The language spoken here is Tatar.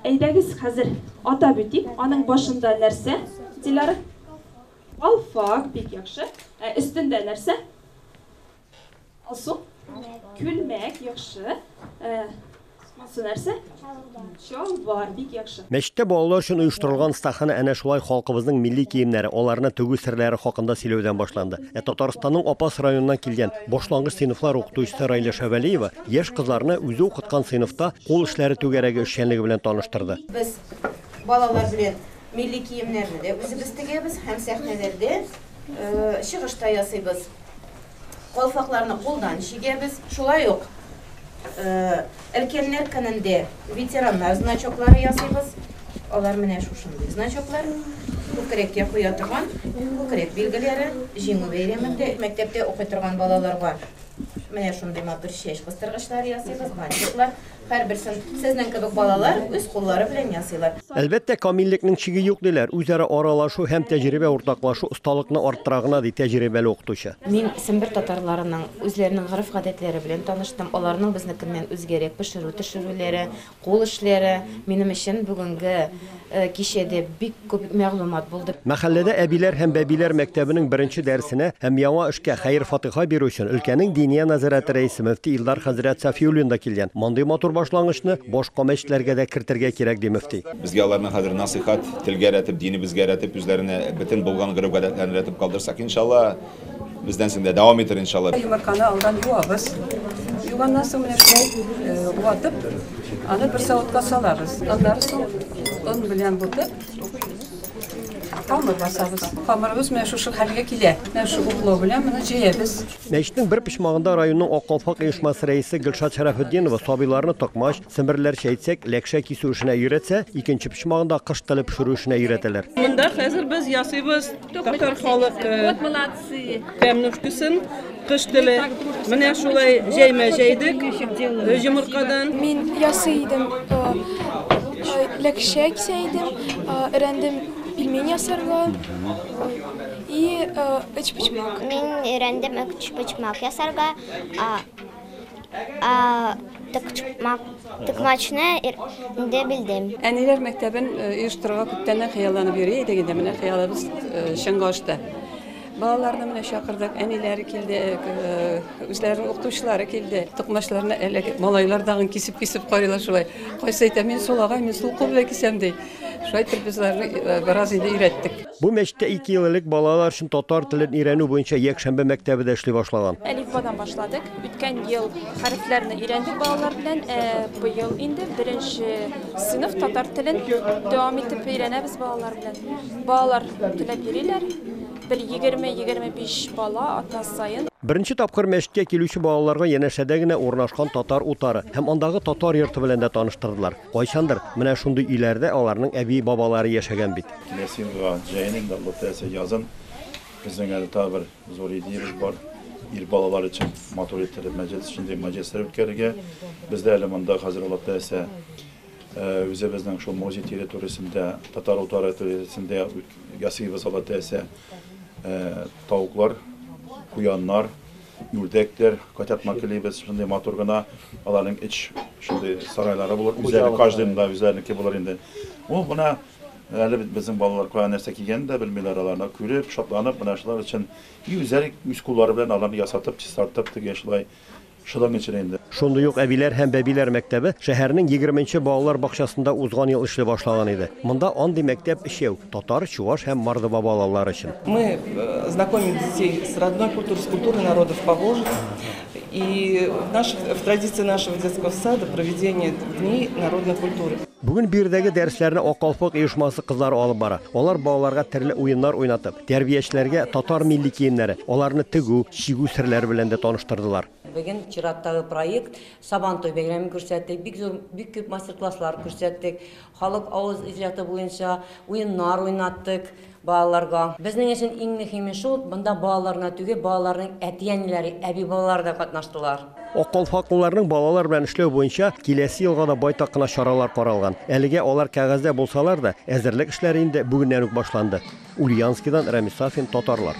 Әйдәгез, хәзер атап үтик. Аның башында нәрсә, Диляра? Калфак, бик яхшы. Ә өстендә нәрсә? Алсу? Күлмәк, яхшы. Ә, Монсы нәрсә? Чалбар, бик яхшы. Мәчеттә балалар өчен оештырылган остаханә әнә шулай халкыбызның милли киемнәре, аларны тегү серләре хакында сөйләүдән башланды. Ә Татарстанның Апас районыннан килгән башлангыч сыйныфлар укытучысы Раилә Шәвәлиева яшь кызларны үзе укыткан сыйныфта кул эшләре түгәрәге эшчәнлеге белән таныштырды. Без балалар белән милли киемнәрне дә үзебез тегәбез һәм сәхнәләрдә чыгыш та ясыйбыз. Калфакларны кулдан чигәбез. Шулай ук өлкәннәр көнендә ветераннар значоклары ясыйбыз. Алар менә шушындый значоклар. Күкрәккә куя торган күкрәк билгеләре. Җиңү бәйрәмендә мәктәптә укый торган балаларга менә шундый матур чәч кыстыргычлар ясыйбыз, бантиклар. Һәрберсен сезнең кебек балалар үз куллары белән ясыйлар. Әлбәттә, камиллекнең чиге юк, диләр. Үзара аралашу һәм тәҗрибә уртаклашу осталыкны арттыра гына, ди тәҗрибәле укытучы. Мин Сембер татарларының үзләренең гореф-гадәтләре белән таныштым. Аларның безнекеннән үзгәрәк пешерү-төшерүләре, кул эшләре минем өчен бүгенге кичәдә бик күп мәгълүмат булды. Мәхәлләдә әбиләр һәм бәбиләр мәктәбенең беренче дәресенә һәм яңа эшкә хәер-фатиха бирү өчен өлкәнең Диния нәзарәте рәисе мөфти Илдар хәзрәт Сафиуллин да килгән. Мондый матур башлангычны башка мәчетләргә дә кертергә кирәк, ди мөфти. Безгә аларны хәзер насыйхат, телгә рәтеп, динебезгә рәтеп, үзләренә бөтен булган гореф-гадәтләрен рәтеп калдырсак, иншалла, бездән соң да дәвам итер, иншалла. Йомырканы алдан юабыз. Юганнан соң менә шулай ватып, аны бер савытка салабыз. Аннары соң он белән бутып, камыр басабыз. Камырыбыз менә шушы хәлгә килә. Менә шу уклау белән моны җәябез. Мәчетнең бер почмагында районның Ак калфак оешмасы рәисе Гөлшат Шәрәфетдинова сабыйларны токмач, семберләрчә әйтсәк, ләкшә кисү эшенә өйрәтсә, икенче почмагында кош теле пешерү эшенә өйрәтәләр. Монда хәзер без ясыйбыз татар халык тәмнүшкесен, кош теле. Менә шулай җәймә җәйдек йомыркадан. Мин ясый идем, ләкшә кисә идем, өйрәндем пельмень ясарга и өчпочмак. Мин өйрәндем өчпочмак ясарга, токмачны инде белдем. Әниләр мәктәбен оештырырга күптәннән хыялланып йөри идек инде, менә хыялыбыз чынга ашты. Балаларны менә чакырдык, әниләре килде, үзләренең укытучылары килде. Токмачларны әле малайлар тагын кисеп-кисеп карыйлар шулай. Кайсы әйтә, мин сул агай, мин сул кул белән кисәм, ди. Шулай итеп без аларны бераз инде өйрәттек. Бу мәчеттә 2 ел элек балалар өчен татар телен өйрәнү буенча якшәмбе мәктәбе дә эшли башлаган. Әлифбадан башладык. Үткән ел хәрефләрне өйрәндек балалар белән. Быел инде беренче сыйныф татар телен дәвам итеп өйрәнәбез балалар белән. Балалар теләп йөриләр. Бер 20-25 бала атна саен. Беренче тапкыр мәчеткә килүче балаларга янәшәдә генә урнашкан татар утары һәм андагы татар йорты белән дә таныштырдылар. Кайчандыр менә шундый өйләрдә аларның әби-бабалары яшәгән бит. Киләсе елга җәен инде, Алла теләсә, язын безнең әле тагы бер зур идеябез бар. Ир балалар өчен матур иттереп мәҗлес, шундый мәҗлесләр үткәрергә. Бездә әле монда хәзер Алла теләсә үзебезнең шул музей территориясендә, татар утары территориясендә ясыйбыз Алла теләсә тавыклар, куяннар, үрдәкләр, котят макелибез, шундый матур гына аларның эч шундый сарайлары булыр, үзләре каждыйында үзләренеке булыр инде. Ул менә әле бит безнең балалар кая нәрсә кигәнен дә белмиләр, аларны күреп, шатланып, менә шулар өчен и үзләре үз куллары белән аларны ясатып, чистартып, теге шулай шуның өчен инде. Шундый ук әбиләр һәм бәбиләр мәктәбе шәһәрнең 20нче балалар бакчасында узган ел эшли башлаган иде. Монда андый мәктәп өчәү: татар, чуваш һәм мордва балалары өчен. Мы знакомим детей с родной культурой, с культурой народов Поволжья. И в традиции нашего детского сада проведение дней народной культуры. Бүген биредәге дәресләрне Ак калфак оешмасы кызлары алып бара. Алар балаларга төрле уеннар уйнатып, тәрбиячеләргә татар милли киемнәре, аларны тегү, чигү серләре белән дә таныштырдылар. Бүген чираттагы проект Сабантуй бәйрәмен күрсәттек, бик зур, бик күп мастер-класслар күрсәттек. Халык авыз иҗаты буенча уеннар уйнаттык балаларга. Безнең өчен иң мөһиме шул, монда балалар гына түгел, балаларның әти-әниләре, әби-бабалары да катнаштылар. Ак калфаклыларның балалар белән эшләү буенча киләсе елга да байтак кына чаралар каралган. Әлегә алар кәгазьдә булсалар да, әзерлек эшләре инде бүгеннән үк башланды. Ульяновскидан Рамис Сафин, Татарлар.